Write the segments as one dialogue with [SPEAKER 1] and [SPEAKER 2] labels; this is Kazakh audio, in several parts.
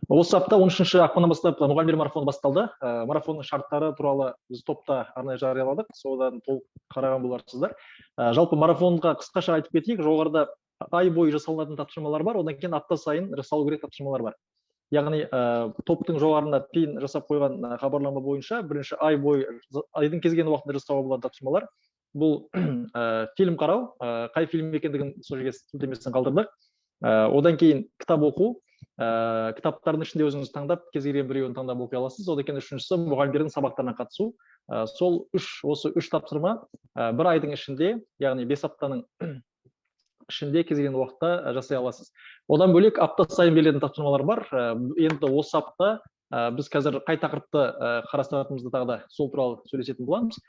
[SPEAKER 1] Осы апта 13 ақпаннан бастап мұғалімдер марафоны басталды. Марафонның шарттары туралы біз топта арнайы жарияладық, содан толық қараған боларсыздар. Жалпы марафонға қысқаша айтып кетейік, жоғарыда ай бойы жасалынатын тапсырмалар бар, одан кейін апта сайын жасалу керек тапсырмалар бар. Яғни, топтың жоғарына пин жасап қойған хабарлама бойынша бірінші ай бойы, айдың кез келген уақытында жасауға болатын тапсырмалар. Бұл фильм қарау, қай фильм екендігін сол жерге сілтемесін қалдырдық. Одан кейін кітап оқу, кітаптардың ішінде өзіңіз таңдап, кез келген біреуін таңдап оқи аласыз. Одан кейін үшіншісі мұғалімдердің сабақтарына қатысу. Осы үш тапсырма, бір айдың ішінде, яғни 5 аптаның ішінде кез келген уақытта жасай аласыз. Одан бөлек апта сайын берілетін тапсырмалар бар. Енді осы апта, біз қазір қай тақырыпты қарастыратынымызды тағы да сол туралы сөйлесетін боламыз.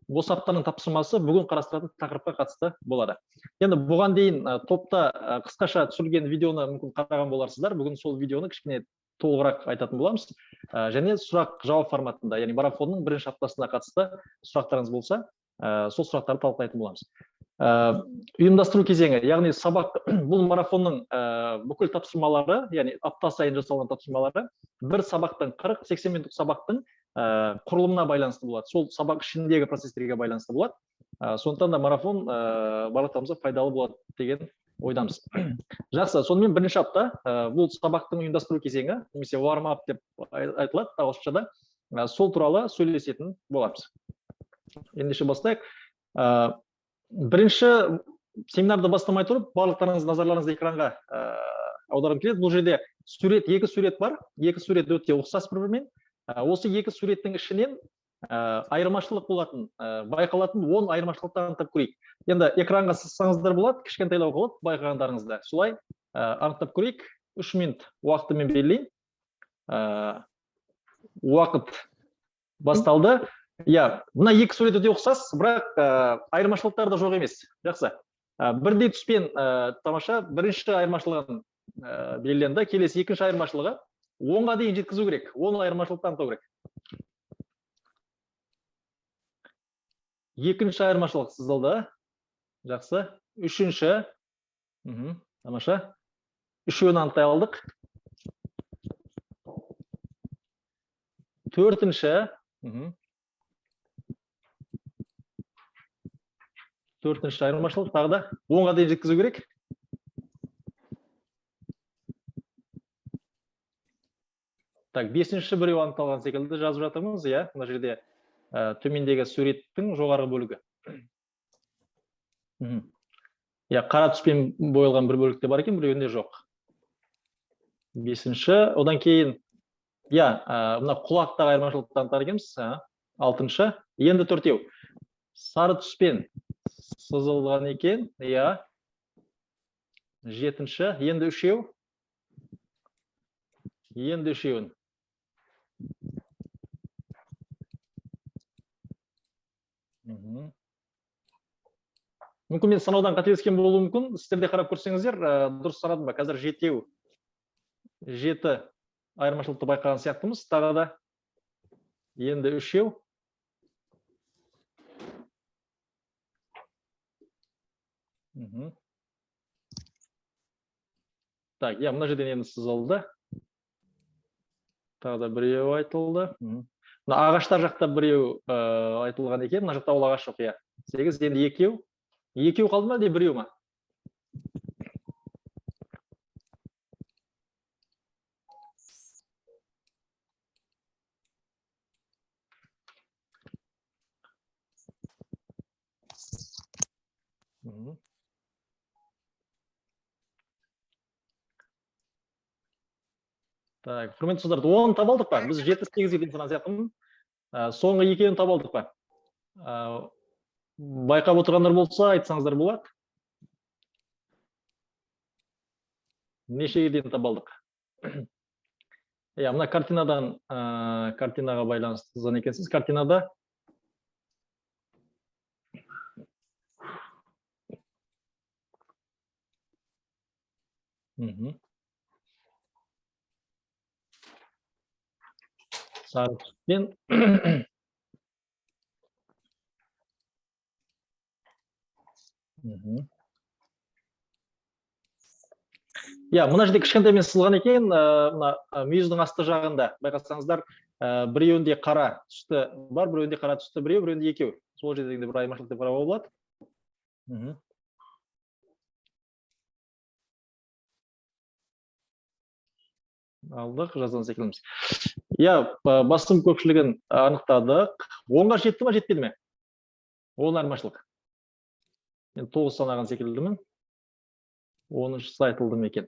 [SPEAKER 1] Осы аптаның тапсырмасы бүгін қарастыратын тақырыпқа қатысты болады. Енді бұған дейін, топта, қысқаша түсірілген видеоны мүмкін қараған боларсыздар. Бүгін сол видеоны кішкене толығырақ айтатын боламыз. Және сұрақ жауап форматында, яғни марафонның бірінші аптасына қатысты сұрақтарыңыз болса, сол сұрақтарды талқылайтын боламыз. Ұйымдастыру кезеңі, яғни сабақ, бұл марафонның, бүкіл тапсырмалары, яғни апта сайын жасалған тапсырмалары бір сабақтың 40-80 минуттық сабақтың, құрылымына байланысты болады. Сол сабақ ішіндегі процестерге байланысты болады. Сондықтан да марафон, барлықтарымызға пайдалы болады деген ойдамыз. Жақсы, сонымен бірінші апта, бұл сабақтың ұйымдастыру кезеңі, немесе warm up деп айтылады ағылшыншада. Сол туралы сөйлесетін боламыз. Ендеше бастайық. Бірінші семинарды бастамай тұрып, барлықтарыңыз назарларыңызды экранға, аударғым келеді. Бұл жерде екі сурет бар. Екі сурет өте ұқсас бір-бірімен. Осы екі суреттің ішінен, айырмашылық болатын, байқалатын 10 айырмашылықты анықтап көрейік. Енді экранға сызсаңыздар болады, кішкентайлау болады байқағандарыңызда. Солай, анықтап көрейік. 3 минут уақытты мен белгілеймін. Уақыт басталды. Иә, мына екі сурет өте ұқсас, бірақ, айырмашылықтар да жоқ емес. Жақсы. Бірдей түспен, тамаша, бірінші айырмашылығын, белгіленді. Келесі екінші айырмашылығы 10-ға дейін жеткізу керек. 10 айырмашылықты анықтау керек. Екінші айырмашылық сызылды. Жақсы. Үшінші. Тамаша. Үшеуін анықтай алдық. Төртінші. Төртінші айырмашылық тағы да 10-ға дейін жеткізу керек. Так, бесінші біреу анықталған секілді жазып жатырмыз, иә, мына жерде, төмендегі суреттің жоғарғы бөлігі. Иә, қара түспен боялған бір бөлікте бар екен, біреуінде жоқ. Бесінші, одан кейін, иә, мына құлақтағы айырмашылықты анықтар екенбіз, алтыншы, енді төртеу. Сары түспен сызылған екен, иә. Жетінші, енді үшеу. Енді үшеуін. Мүмкін мен санаудан қателескен болуым мүмкін. Сіздер де қарап көрсеңіздер, дұрыс санадым ба? Қазір жетеу, жеті айырмашылықты байқаған сияқтымыз. Тағы да енді үшеу. Так, иә, мына жерден енді сызылды. Тағы да біреу айтылды. Мына ағаштар жақта біреу, айтылған екен, мына жақта ол ағаш жоқ, иә. 8, енді екеу. Екеу қалды ма, әлде біреу ма? Так, құрметті ұстаздар, 10 таба алдық па? Біз 7-8-ге дейін санаған сияқтымын. Соңғы екеуін таба алдық па? Байқап отырғандар болса, айтсаңыздар болады. Нешеге дейін таба алдық? Иә, мына картинадан, картинаға байланысты сызған екенсіз. Картинада Сары түспен. Иә, мына жерде кішкентаймен сызылған екен, мына мүйіздің асты жағында байқасаңыздар, біреуінде қара түсті бар, біреуінде қара түсті біреу, біреуінде екеу. Сол жерде де бір айырмашылық деп қарауға болады. Алдық, жазған секілдіміз. Иә, басым көпшілігін анықтадық. 10-ға жетті ма, жетпеді ме? 10 айырмашылық. Мен 9 санаған секілдімін. 10-шысы айтылды ма екен?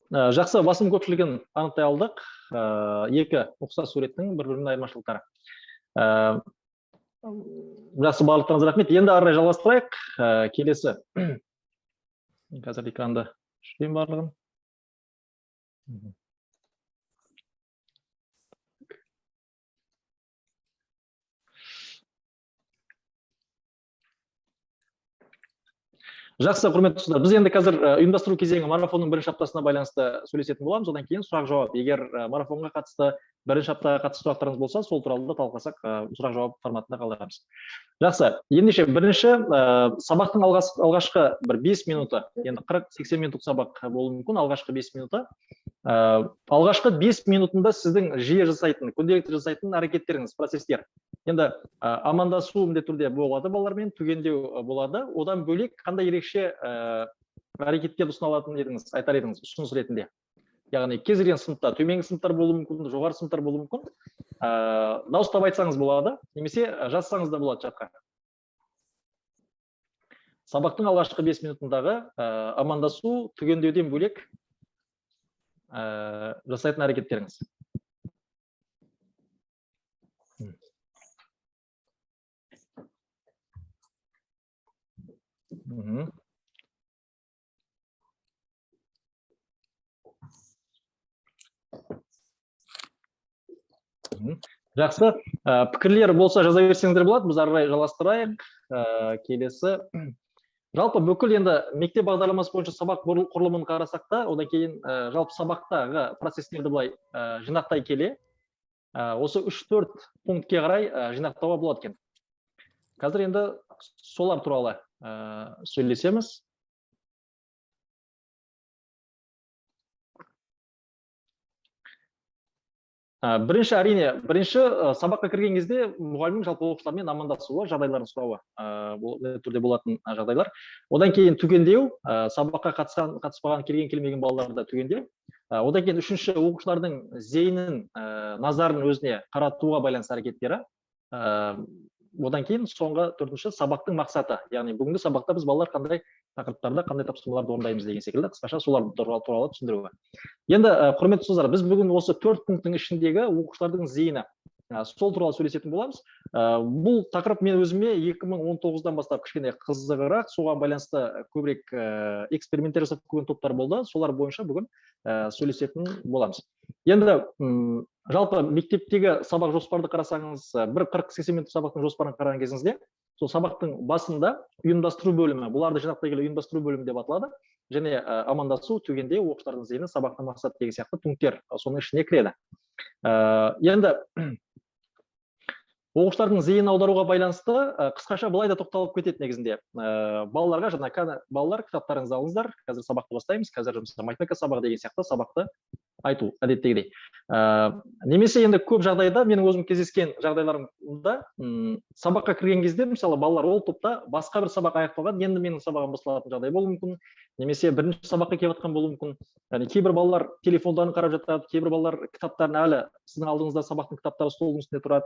[SPEAKER 1] Жақсы, басым көпшілігін анықтай алдық. Екі ұқсас суреттің бір-бірінен айырмашылықтары. Жақсы, барлықтарыңызға рахмет. Енді ары қарай жалғастырайық. Келесі. Қазір экранды өшірейін барлығын. Жақсы, құрметті ұстаздар, біз енді қазір ұйымдастыру кезеңі марафонның бірінші аптасына байланысты сөйлесетін боламыз. Одан кейін сұрақ-жауап. Егер марафонға қатысты бірінші аптаға қатысты сұрақтарыңыз болса, сол туралы да талқыласақ, сұрақ-жауап форматында қалдырамыз. Жақсы, ендеше бірінші сабақтың алғашқы бір 5 минуты, енді 40-80 минуттық сабақ болуы мүмкін, алғашқы 5 минуты. Алғашқы 5 минутында сіздің жиі жасайтын, күнделікті жасайтын әрекеттеріңіз, процестер. Енді амандасу міндетті түрде болады балалармен, түгендеу болады. Одан бөлек қандай ерекше әрекеттерді ұсына алатын едіңіз, айтар едіңіз ұсыныс ретінде? Яғни кез келген сыныпта, төменгі сыныптар болуы мүмкін, жоғары сыныптар болуы мүмкін. Дауыстап айтсаңыз болады, немесе жазсаңыз да болады чатқа. Сабақтың алғашқы 5 минутындағы амандасу, түгендеуден бөлек жасайтын әрекеттеріңіз. Жақсы. Пікірлер болса жаза берсеңіздер болады. Біз ары қарай жалғастырайық. Келесі. Жалпы бүкіл енді мектеп бағдарламасы бойынша сабақ құрылымын қарасақ та, одан кейін жалпы сабақтағы процестерді былай жинақтай келе, осы 3-4 пунктке қарай жинақтауға болады екен. Қазір енді солар туралы сөйлесеміз. Бірінші, әрине, бірінші сабаққа кірген кезде мұғалімнің жалпы оқушылармен амандасуы, жағдайларын сұрауы, бұл міндетті түрде болатын жағдайлар. Одан кейін түгендеу, сабаққа қатысқан, қатыспаған, келген, келмеген балаларды түгендеу. Одан кейін үшінші, оқушылардың зейінін, назарын өзіне қаратуға байланысты әрекеттері. Одан кейін соңғы төртінші, сабақтың мақсаты. Яғни бүгінгі сабақта біз балалар қандай тақырыптарда, қандай тапсырмаларды орындаймыз деген секілді қысқаша солар туралы түсіндіруі. Енді, құрметті ұстаздар, біз бүгін осы 4 пункттің ішіндегі оқушылардың зейіні, сол туралы сөйлесетін боламыз. Бұл тақырып мен өзіме 2019-дан бастап кішкене қызығырақ, соған байланысты көбірек эксперименттер жасап көрген топтар болды. Солар бойынша бүгін сөйлесетін боламыз. Енді жалпы мектептегі сабақ жоспарды қарасаңыз, бір 40-80 минуттық сабақтың жоспарын қараған кезіңізде, сол сабақтың басында ұйымдастыру бөлімі, бұларды жинақтай келе ұйымдастыру бөлімі деп аталады, және амандасу, түгендеу, оқушылардың зейіні, сабақтың мақсаты деген сияқты пункттер соның ішіне кіреді. Енді оқушылардың зейінін аударуға байланысты қысқаша былай да тоқталып кетеді негізінде. Балаларға жаңа балалар кітаптарыңызды алыңыздар, қазір сабақты бастаймыз, қазір мысалы математика сабағы деген сияқты сабақты айту әдеттегідей. Немесе енді көп жағдайда менің өзім кездескен жағдайларымда, сабаққа кірген кезде мысалы балалар ол топта басқа бір сабақ аяқталған, енді менің сабағым басталатын жағдай болуы мүмкін, немесе бірінші сабаққа келіп жатқан болуы мүмкін. Яғни кейбір балалар телефондарын қарап жатады, кейбір балалар кітаптарын әлі сіздің алдыңызда сабақтың кітаптары столдың үстінде тұрады,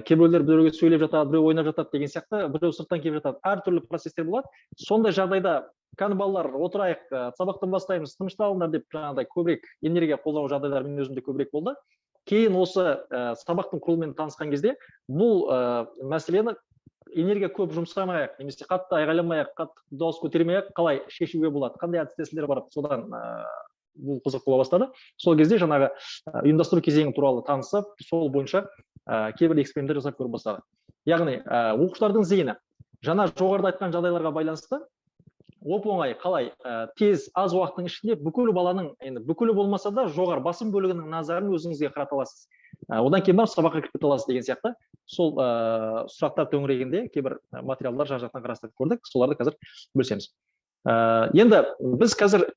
[SPEAKER 1] кейбіреулер біреуге сөйлеп жатады, біреу ойнап жатады деген сияқты, біреу сырттан келіп жатады. Әртүрлі процестер болады. Сондай жағдайда кәні балалар отырайық, сабақты бастаймыз, тынышталыңдар деп жаңағыдай көбірек энергия қолдану жағдайлары менің өзімде көбірек болды. Кейін осы сабақтың құрылымымен танысқан кезде бұл мәселені Энергия көп жұмсамай ақ немесе қатты айғайламай ақ, қатты дауыс көтермей ақ қалай шешуге болады, қандай әдіс тәсілдер бар, содан бұл қызық бола бастады. Сол кезде жаңағы ұйымдастыру кезеңі туралы танысып, сол бойынша кейбір эксперименттер жасап көріп бастады. Яғни оқушылардың зейіні жаңа жоғарыда айтқан жағдайларға байланысты оп-оңай қалай тез, аз уақыттың ішінде бүкіл баланың, енді бүкілі болмаса да жоғары басым бөлігінің назарын өзіңізге қарата аласыз. Одан кейін барып сабаққа кіріп кете аласыз деген сияқты. Сол сұрақтар төңірегінде кейбір материалдар жан-жақтан қарастырып көрдік, соларды қазір бөлісеміз. Енді біз қазір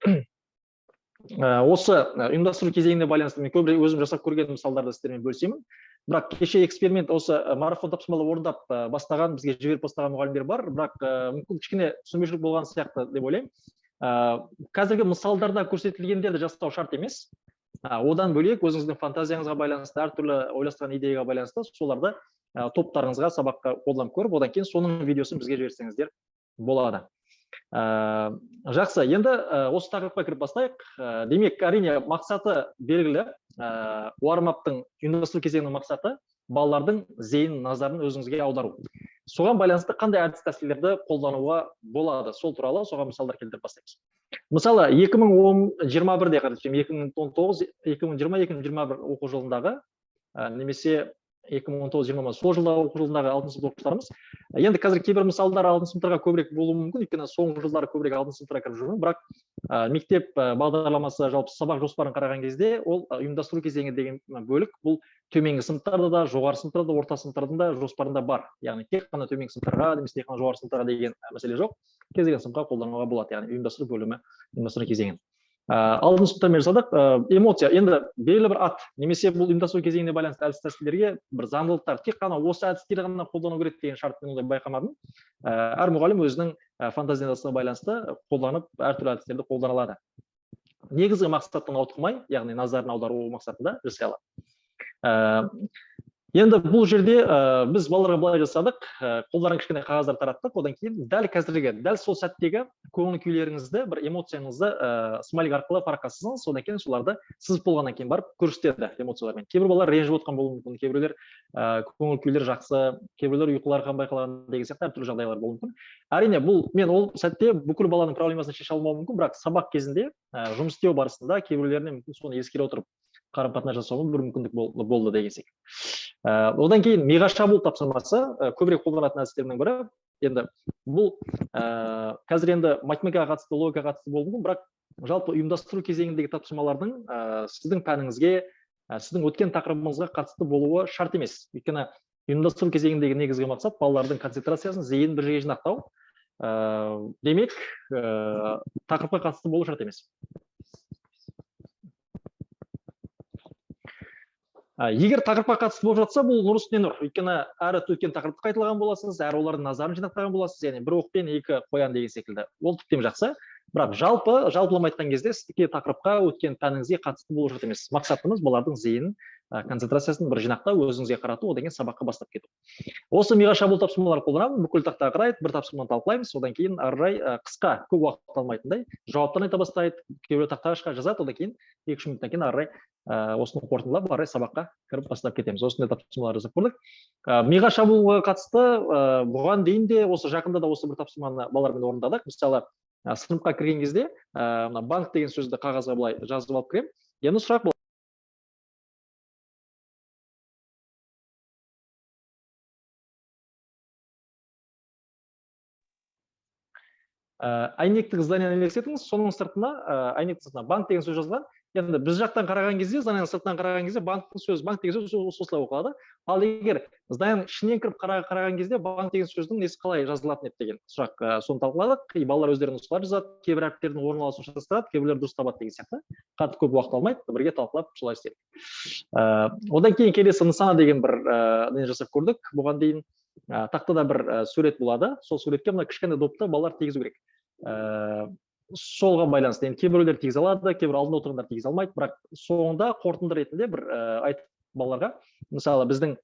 [SPEAKER 1] осы ұйымдастыру кезеңіне байланысты мен көбірек өзім жасап көрген мысалдарды сіздермен бөлісемін. Бірақ кеше эксперимент осы марафон тапсырмалар орындап бастаған, бізге жіберіп бастаған мұғалімдер бар, бірақ мүмкін кішкене түсінбеушілік болған сияқты деп ойлаймын. Қазіргі мысалдарда көрсетілгендерді жасау шарт емес. Одан бөлек өзіңіздің фантазияңызға байланысты, әртүрлі ойластырған идеяға байланысты соларды топтарыңызға сабаққа қолданып көріп, одан кейін соның видеосын бізге жіберсеңіздер болады. Жақсы, енді осы тақырыпқа кіріп бастайық. Демек, әрине, мақсаты белгілі. Warm-up-тың ұйымдастыру кезеңінің мақсаты балалардың зейін назарын өзіңізге аудару. Соған байланысты қандай әдіс тәсілдерді қолдануға болады, сол туралы соған мысалдар келтіріп бастаймыз. Мысалы, екі мың он, жиырма бірде, қателеспесем, екі мың он тоғыз, екі мың жиырма, екі мың жиырма бір оқу жылындағы, немесе екі мың он тоғыз, жиырма, сол жылдағы оқу жылындағы алтыншы сынып оқушыларымыз. Енді қазір кейбір мысалдар алтыншы сыныптарға көбірек болуы мүмкін, өйткені соңғы жылдары көбірек алтыншы сыныптарға кіріп жүрмін. Бірақ мектеп бағдарламасы, жалпы сабақ жоспарын қараған кезде, ол ұйымдастыру кезеңі деген бөлік бұл төменгі сыныптарда да, жоғары сыныптарда да, орта сыныптардың да жоспарында бар. Яғни тек қана төменгі сыныптарға немесе тек қана жоғары сыныптарға деген мәселе жоқ, кез келген сыныпқа қолдануға болады, яғни ұйымдастыру бөлімі, ұйымдастыру кезеңін. Алтыншы сыныптармен жасадық. Эмоция, енді белгілі бір ат немесе бұл ұйымдастыру кезеңіне байланысты әдіс тәсілдерге бір заңдылықтар, тек қана осы әдістерді ғана қолдану керек деген шарт мен ондай байқамадым. Әр мұғалім өзінің фантазиясына байланысты қолданып, әртүрлі әдістерді қолдана алады. Негізгі мақсаттан ауытқымай, яғни назарын аудару мақсатында жасай алады. Енді бұл жерде біз балаларға былай жасадық, қолдарына кішкене қағаздар тараттық, одан кейін дәл қазіргі, дәл сол сәттегі көңіл күйлеріңізді, бір эмоцияңызды смайлик арқылы параққа сызыңыз, содан кейін соларды сызып болғаннан кейін барып көрсетеді эмоциялармен. Кейбір балалар ренжіп отқан болуы мүмкін, кейбіреулер көңіл күйлері жақсы, кейбіреулер ұйқылары қанбай қалған деген сияқты әртүрлі жағдайлар болуы мүмкін. Әрине, бұл мен ол сәтте бүкіл баланың проблемасын шеше алмауым мүмкін, бірақ сабақ кезінде, жұмыс істеу барысында кейбіреулеріне мүмкін соны ескере отырып қарым-қатынас жасауға бір мүмкіндік болды деген секілді. Одан кейін миға шабуыл тапсырмасы, көбірек қолданатын әдістердің бірі. Енді бұл қазір енді математикаға қатысты, логикаға қатысты болуы мүмкін, бірақ жалпы ұйымдастыру кезеңіндегі тапсырмалардың сіздің пәніңізге, сіздің өткен тақырыбыңызға қатысты болуы шарт емес. Өйткені ұйымдастыру кезеңіндегі негізгі мақсат балалардың концентрациясын, зейінін бір жерге жинақтау. Демек, тақырыпқа қатысты болуы шарт емес. Егер тақырыпқа қатысты болып жатса, бұл нұр үстіне нұр. Өйткені әрі өткен тақырыпты қайталаған боласыз, әрі олардың назарын жинақтаған боласыз, яғни бір оқпен екі қоян деген секілді. Ол тіптен жақсы. Бірақ жалпылама айтқан кезде сізге тақырыпқа, өткен пәніңізге қатысты болу шарт емес. Мақсатымыз балалардың зейінін, концентрациясын бір жинақтау, өзіңізге қарату, одан кейін сабаққа бастап кету. Осы миға шабуыл тапсырмалар қолданамын, бүкіл тақтаға қарайды, бір тапсырманы талқылаймыз, одан кейін ары қарай, қысқа, көп уақыт алмайтындай жауаптарын айта бастайды, кейбіреу тақтаға шыға жазады, одан кейін екі-үш минуттан кейін ары қарай, осыны қорытындылап, ары қарай сабаққа кіріп бастап кетеміз. Осындай тапсырмалар жасап көрдік. Миға шабуылға қатысты, бұған дейін де, осы жақында да осы бір тапсырманы балалармен орындадық. Мысалы, сыныпқа кірген кезде, мына банк деген сөзді қағазға былай жазып алып кіремін. Енді сұрақ бұл. Әйнектік зданияны елестетіңіз, соның сыртына, әйнектің сыртына банк деген сөз жазылған. Енді біз жақтан қараған кезде, зданияның сыртынан қараған кезде банктің сөзі, банк деген сөз осылай оқылады. Ал егер зданияның ішінен кіріп қараған кезде банк деген сөздің несі қалай жазылатын еді деген сұрақ, соны талқыладық. И балалар өздерінің нұсқалар жазады, кейбір әріптердің орналасуын шатастырады, кейбіреулер дұрыс табады деген сияқты. Қатты көп уақыт алмайды, бірге талқылап солай істедік. Одан кейін келесі нысана деген бір, не жасап көрдік. Бұған дейін, тақтада бір, сурет болады. Сол суретке мына кішкене допты балалар тигізу керек. Солға байланысты енді кейбіреулер тигізе алады, кейбір алдында отырғандар тигізе алмайды, бірақ соңында қорытынды ретінде бір, айтып балаларға, мысалы, біздің,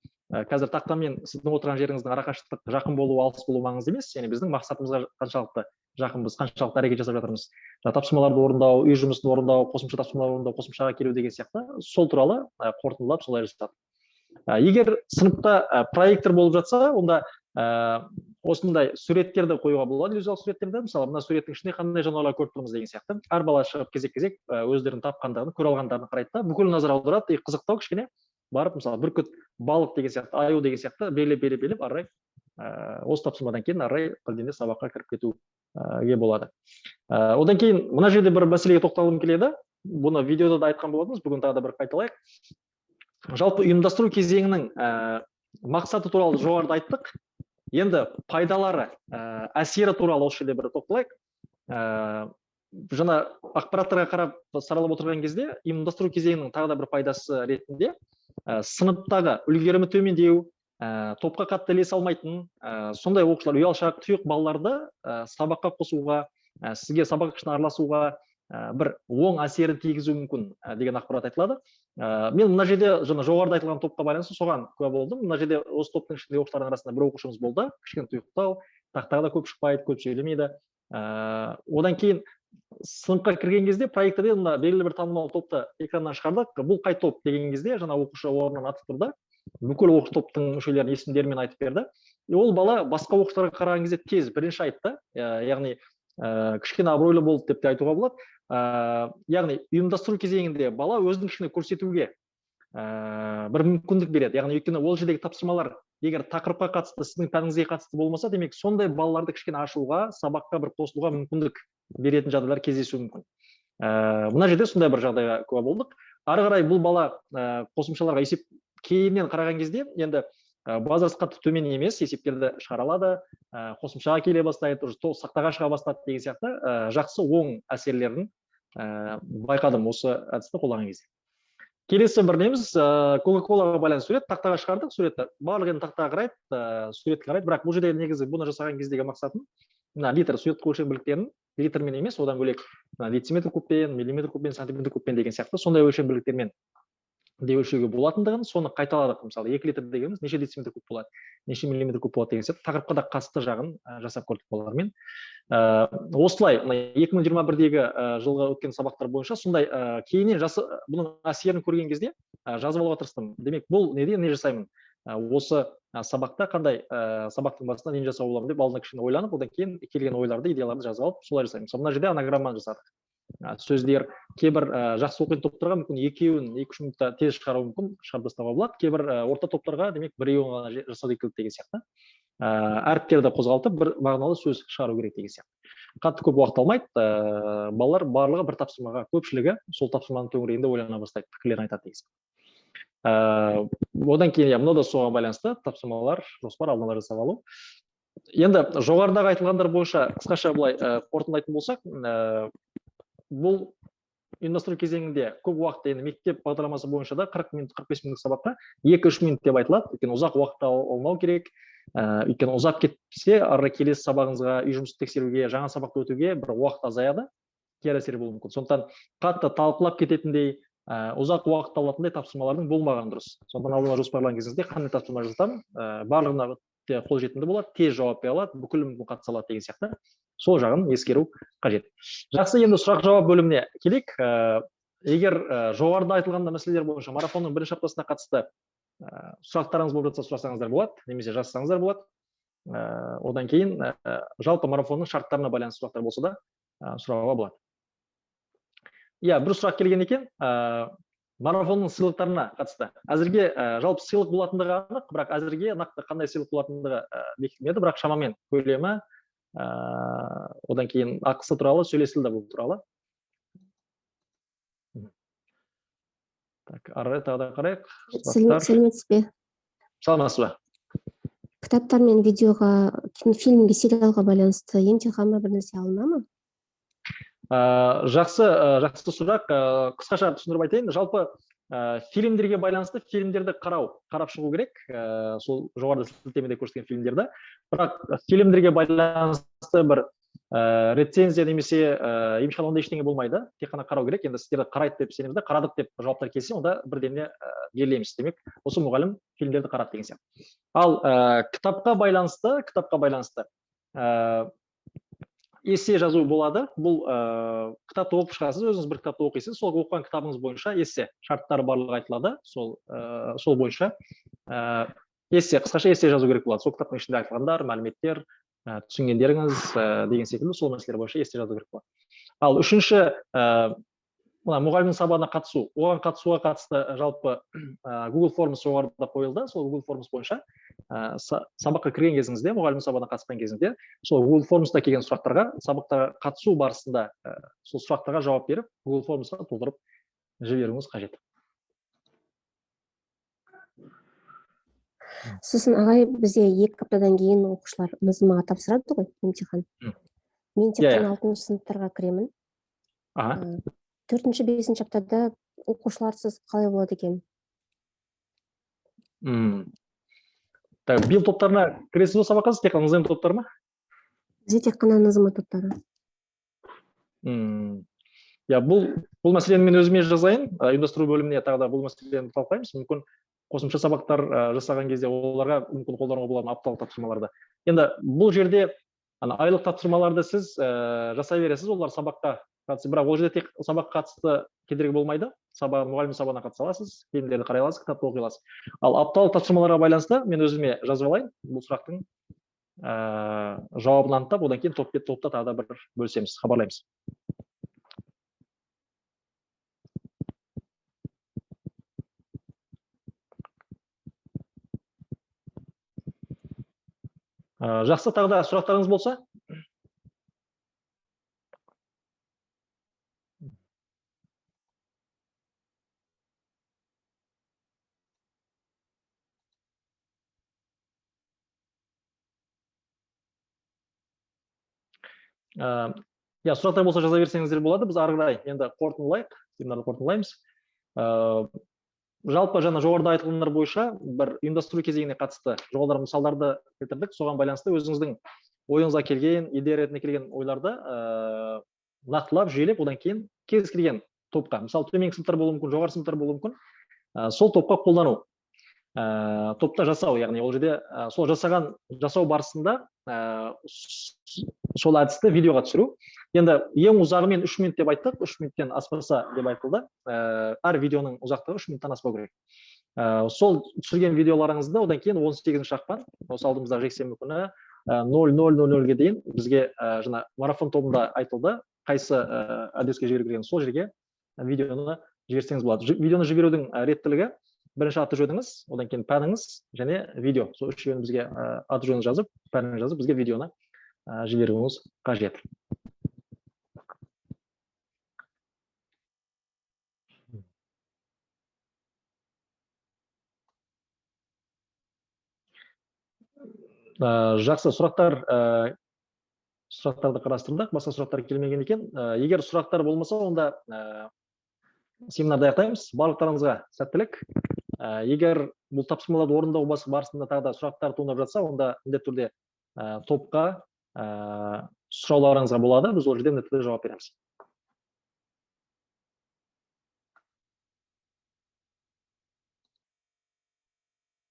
[SPEAKER 1] қазір тақтамен сіздің отырған жеріңіздің арақашықтық жақын болуы, алыс болуы маңызды емес, яғни біздің мақсатымызға қаншалықты жақынбыз, қаншалықты әрекет жасап жатырмыз, жаңа тапсырмаларды орындау, үй жұмысын орындау, қосымша тапсырмалар орындау, қосымшаға келу деген сияқты, сол туралы, қорытындылап солай жасадық. Егер сыныпта, проектор болып жатса, онда Осындай суреттерді қоюға болады, иллюзиялық суреттерді. Мысалы, мына суреттің ішінде қандай жануарлар көріп тұрмыз деген сияқты. Әр бала шығып кезек-кезек өздерінің тапқандарын, көре алғандарын қарайды да, бүкіл назар аударады, и қызықтау кішкене барып, мысалы, бүркіт, балық деген сияқты, аю деген сияқты белгілеп, ары қарай осы тапсырмадан кейін ары қарай бірден сабаққа кіріп кетуге болады. Одан кейін мына жерде бір мәселеге тоқталғым келеді. Бұны видеода да айтқан болатынбыз, бүгін тағы да бір қайталайық. Жалпы ұйымдастыру кезеңінің мақсаты туралы жоғарыда айттық. Енді пайдалары, әсері туралы осы жерде бір тоқталайық. Жаңа ақпараттарға қарап саралап отырған кезде ұйымдастыру кезеңінің тағы да бір пайдасы ретінде сыныптағы үлгерімі төмендеу, топқа қатты ілесе алмайтын, сондай оқушылар, ұялшақ, тұйық балаларды сабаққа қосуға, сізге сабақ ішіне араласуға бір оң әсерін тигізуі мүмкін деген ақпарат айтылады. Мен мына жерде жаңа жоғарыда айтылған топқа байланысты соған куә болдым. Мына жерде осы топтың ішінде оқушылардың арасында бір оқушымыз болды, кішкене тұйықтау, тақтаға да көп шықпайды, көп сөйлемейді. Одан кейін сыныпқа кірген кезде проекторден мына белгілі бір танымал топты экраннан шығардық. Бұл қай топ деген кезде жаңа оқушы орнынан атып тұрды, бүкіл оқушы топтың мүшелерінің есімдерімен айтып берді. И ол бала басқа оқушыларға қараған кезде тез бірінші айтты, яғни кішкене абыройлы болды деп те айтуға болады. Яғни ұйымдастыру кезеңінде бала өзін кішкене көрсетуге бір мүмкіндік береді. Яғни өйткені ол жердегі тапсырмалар егер тақырыпқа қатысты, сіздің пәніңізге қатысты болмаса, демек сондай балаларды кішкене ашуға, сабаққа бір қосылуға мүмкіндік беретін жағдайлар кездесуі мүмкін. Мына жерде сондай бір жағдайға куә болдық. Ары қарай бұл бала қосымшаларға есеп кейіннен қараған кезде енді базасы қатты төмен емес, есептерді шығара алады, қосымшаға келе бастайды, уже сақтаға шыға бастады деген сияқты жақсы оң әсерлерін байқадым осы әдісті қолданған кезде. Келесі бір неміз кока колаға байланысты сурет тақтаға шығардық. Суретті барлығы енді тақтаға қарайды, суретке қарайды, бірақ бұл жерде негізі бұны жасаған кездегі мақсатым мына литр сұйықтық өлшем бірліктерін литрмен емес, одан бөлек мына дециметр кубпен, миллиметр кубпен, сантиметр кубпен деген сияқты сондай өлшем бірліктермен де өлшеуге болатындығын, соны қайталадық. Мысалы, 2 литр дегеніміз неше дециметр куб болады, неше миллиметр куб болады деген сияқты тақырыпқа да қатысты жағын жасап көрдік балалармен. Осылай мына 2021-дегі жылғы өткен сабақтар бойынша сондай кейіннен жасы, бұның әсерін көрген кезде жазып алуға тырыстым. Демек, бұл неде не жасаймын, осы сабақта қандай сабақтың басында нені жасауға боламын деп алдына кішкене ойланып, одан кейін келген ойларды, идеяларды жазып алып, солай жасаймын. Мысалы, мына жерде анаграмманы жасадық. Сөздер кейбір жақсы оқитын топтарға мүмкін екеуін 2-3 минутта тез шығару мүмкін, шығарып тастауға болады. Кейбір орта топтарға, демек, біреуін ғана жасау керек деген сияқты. Әріптерді қозғалтып, бір мағыналы сөз шығару керек деген сияқты. Қатты көп уақыт алмайды. Балалар барлығы бір тапсырмаға, көпшілігі сол тапсырманың төңірегінде ойлана бастайды, пікірлерін айтады деген сияқты. Одан кейін иә, мынау да соған байланысты тапсырмалар, жоспар алдын ала жасап алу. Енді жоғарыдағы айтылғандар бойынша қысқаша былай қорытындылайтын болсақ, бұл ұйымдастыру кезеңінде көп уақыт, енді мектеп бағдарламасы бойынша да 40 минут, 45 минуттық сабаққа 2-3 минут деп айтылады, өйткені ұзақ уақыт алмау керек. Өйткені ұзап кетсе, ары келесі сабағыңызға, үй жұмысын тексеруге, жаңа сабақты өтуге бір уақыт азаяды, кері әсері болуы мүмкін. Сондықтан қатты талқылап кететіндей, ұзақ уақыт алатындай тапсырмалардың болмағаны дұрыс. Сондықтан алдын ала жоспарлаған кезіңізде қандай тапсырма жазсам, барлығына қолжетімді болады, тез жауап бере алады, бүкіл мүмкін қатыса алады деген сияқты, сол жағын ескеру қажет. Жақсы, енді сұрақ жауап бөліміне келейік. Егер жоғарыда айтылған мәселелер бойынша марафонның бірінші аптасына қатысты сұрақтарыңыз болып жатса, сұрасаңыздар болады немесе жазсаңыздар болады. Одан кейін жалпы марафонның шарттарына байланысты сұрақтар болса да, сұрауға болады. Иә, бір сұрақ келген екен, марафонның сыйлықтарына қатысты. Әзірге жалпы сыйлық болатындығы анық, бірақ әзірге нақты қандай сыйлық болатындығы бекітілмеді, бірақ шамамен көлемі, одан кейін ақысы туралы сөйлесілді бұл туралы. Так, ары қарай тағы да қарайық. Сұрақтар.
[SPEAKER 2] Сәлеметсіз бе?
[SPEAKER 1] Саламатсыз ба?
[SPEAKER 2] Кітаптар мен видеоға, фильмге, сериалға байланысты емтихан ба, бір нәрсе алына ма?
[SPEAKER 1] Жақсы сұрақ. Қысқаша түсіндіріп айтайын. Жалпы фильмдерге байланысты фильмдерді қарап шығу керек. Сол жоғарыда сілтемеде көрсеткен фильмдерді. Бірақ фильмдерге байланысты бір рецензия немесе емтихан, ондай ештеңе болмайды. Тек қана қарау керек. Енді сіздерді қарайды деп сенеміз де, қарадық деп жауаптар келсе, онда бірден белгілейміз. Демек, осы мұғалім фильмдерді қарады деген сияқты. Ал кітапқа байланысты эссе жазу болады. Бұл кітапты оқып шығасыз, өзіңіз бір кітапты оқисыз, сол оқыған кітабыңыз бойынша эссе, шарттары барлығы айтылады, сол бойынша Эссе, қысқаша эссе жазу керек болады. Сол кітаптың ішінде айтылғандар, мәліметтер, түсінгендеріңіз деген секілді сол мәселелер бойынша эссе жазу керек болады. Ал үшінші, мына мұғалімнің сабағына қатысу, оған қатысуға қатысты жалпы Google Forms жоғарыда қойылды. Сол Google Forms бойынша сабаққа кірген кезіңізде, мұғалімнің сабағына қатысқан кезіңізде, сол Google Forms'та келген сұрақтарға сабақта қатысу барысында сол сұрақтарға жауап беріп, Google Forms'қа толтырып жіберуіңіз қажет.
[SPEAKER 2] Сосын ағай, бізде 2 аптадан кейін оқушылар НЗМ-ға тапсырады ғой емтихан. Мен тек қана 6 сыныптарға кіремін. 4-ші, 5-ші аптада оқушыларсыз қалай болады екен?
[SPEAKER 1] Так, биыл топтарына кіресіз бе сабаққа, сіз тек қана НЗМ топтары ма?
[SPEAKER 2] Бізде тек қана НЗМ топтары.
[SPEAKER 1] Иә, бұл мәселені мен өзіме жазайын. Ұйымдастыру бөліміне тағы да бұл мәселені талқылаймыз. Мүмкін қосымша сабақтар жасаған кезде оларға мүмкін қолдануға болатын апталық тапсырмаларды. Енді бұл жерде ана айлық тапсырмаларды сіз жасай бересіз, олар сабаққа қатысты, бірақ ол жерде тек сабаққа қатысты кедергі болмайды. Мұғалім сабағына қатыса аласыз, фильмдерді қарай аласыз, кітапты оқи аласыз. Ал апталық тапсырмаларға байланысты мен өзіме жазып алайын, бұл сұрақтың жауабын анықтап, одан кейін топта тағы да бір бөлісеміз, хабарлаймыз. Жақсы, тағы да сұрақтарыңыз болса? Иә, сұрақтар болса жаза берсеңіздер болады. Біз ары қарай енді қорытындылайық, семинарды қорытындылаймыз. Жалпы жаңа жоғарыда айтылғандар бойынша бір ұйымдастыру кезеңіне қатысты жоғарыда мысалдарды келтірдік. Соған байланысты өзіңіздің ойыңызға келген, идея ретінде келген ойларды нақтылап, жүйелеп, одан кейін кез келген топқа, мысалы төменгі сыныптар болуы мүмкін, жоғары сыныптар болуы мүмкін, сол топқа қолдану, топта жасау, яғни ол жерде сол жасау барысында сол әдісті видеоға түсіру. Енді ең ұзағы мен 3 минут деп айттық, 3 минуттен аспаса деп айтылды. Әр видеоның ұзақтығы 3 минуттан аспау керек. Сол түсірген видеоларыңызды одан кейін он сегізінші ақпан, осы алдымыздағы жексенбі күні ноль ноль ноль нольге дейін бізге жаңа марафон тобында айтылды, қайсы адреске жіберу керек, сол жерге видеоны жіберсеңіз болады. Видеоны жіберудің реттілігі: бірінші аты жөніңіз, одан кейін пәніңіз және видео. Сол үшеуін бізге аты жөнін жазып, пәнін жазып, бізге видеоны жіберуіңіз қажет. Жақсы, сұрақтарды қарастырдық, басқа сұрақтар келмеген екен. Егер сұрақтар болмаса, онда семинарды аяқтаймыз. Барлықтарыңызға сәттілік. Егер бұл тапсырмаларды орындау барысында тағы да сұрақтар туындап жатса, онда міндетті түрде топқа сұрауларыңызға болады. Біз ол жерде міндетті түрде жауап береміз.